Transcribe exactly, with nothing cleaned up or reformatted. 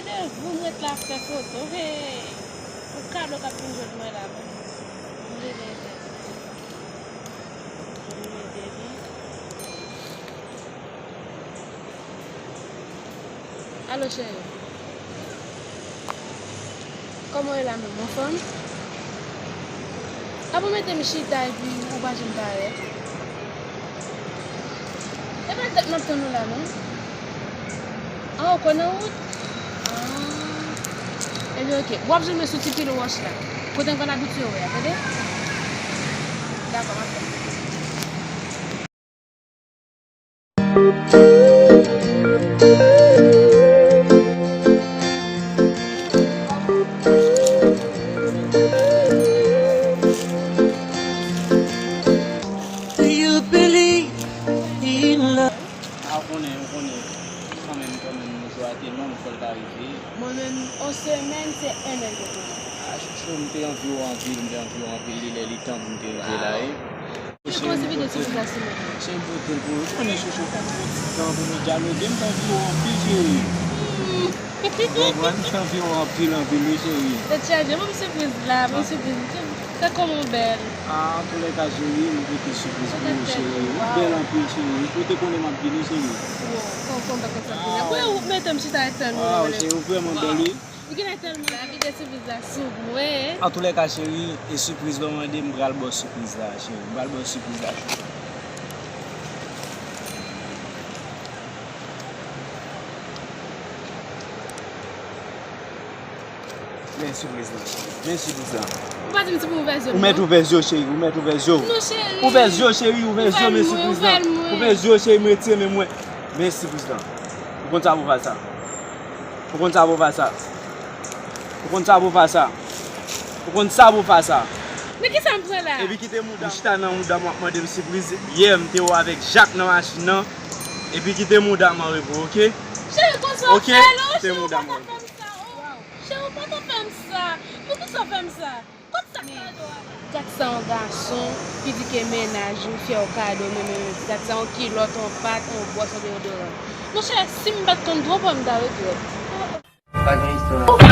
Randevou m ret la ap fè foto. Hey! Yon kado k ap vin jwenn mwen la, men. M rele Etènèl. M rele li. Alo, cheri. Kòman w ye la menm? Anfòm? Apa w mete m chita epi ou pa janm parèt? E pa tèt m ap tann ou la, non. Ah, ou kwè nan wout? Ah. Ebyen, oke. W ap jwenn mwen sou ti pil wòch la. Kote m konn abitye wè a, tande? Dakò, m ap tann. Do you believe in love? Ah, ou konnen, ou konnen. Kanmenm, kanmenm, jou a te long, fò l ta rive. Mwen menm, yon semèn, se en nèg yo konnen. Ah, chouchou, m te anvi w anpil, m te anvi w anpil, li lè li tan pou m te rive la, wi. Kòman se vide sou vizaj sou mwen? Cheri, m pote l pou ou. Ou konnen chouchou, fò m pran ti tan pou nou dyaloge. M t anvi w anpil, cheri. Ou konprann? M t anvi w anpil, anpil, wi, cheri. Tèt chaje, ban m sipriz la, ban m sipriz. Gad kòman w bèl. Ah, antoulèka, cheri, m pote sipriz pou ou, cheri. Ou bèl anpil, cheri. Ou te konnen m ap vini, cheri. Wow, kòman, kòman bagay sa vini? Mwen, ou mete m chita etan nou. Wow, cheri, ou vrèman bèl, wi. Ou genlè tèlman vide sipriz la sou mwen. Antoulèka, cheri, e sipriz la w mande, m pral ba w sipriz la, cheri. M pral ba w sipriz la, chouchou. Men sipriz la, cheri. Men sipriz la. Ou pa di m se pou m ouvè zye m, non? Ou mèt ouvè zye w, cheri. Ou mèt ouvè zye w. Non, cheri. Ouvè zye w, cheri. Ouvè zye w, men sipriz la. Ouvè l mwen, ouvè l mwen. Ouvè zye w, cheri. M retire men mwen. Men sipriz la. Ou konn sa pou fè sa. Ou konn sa pou fè sa. Ou konn sa pou fè sa. Ou konn sa pou fè sa. Men kisa m pran la? Epi kite mouda m chita nan mouda m, w ap mande m sipriz. Yè, m te wè w avèk Jak nan machin nan. Epi kite mouda m an repo, oke? Cheri, konsa w fè l, oh, cheri, ou pa ta fè m sa, oh. Cheri, ou pa ta fè m sa. Poukisa w fè m sa? Kot sa kado a la? Gad sa yon gason ki di ke mennaj ou fè w kado, men, men, men, gad sa yon kilòt, yon pat, yon bwòs, yon deyodoran. Monchè, si m pa t konn twonpe w, m ta regrèt. Pa gen istwa.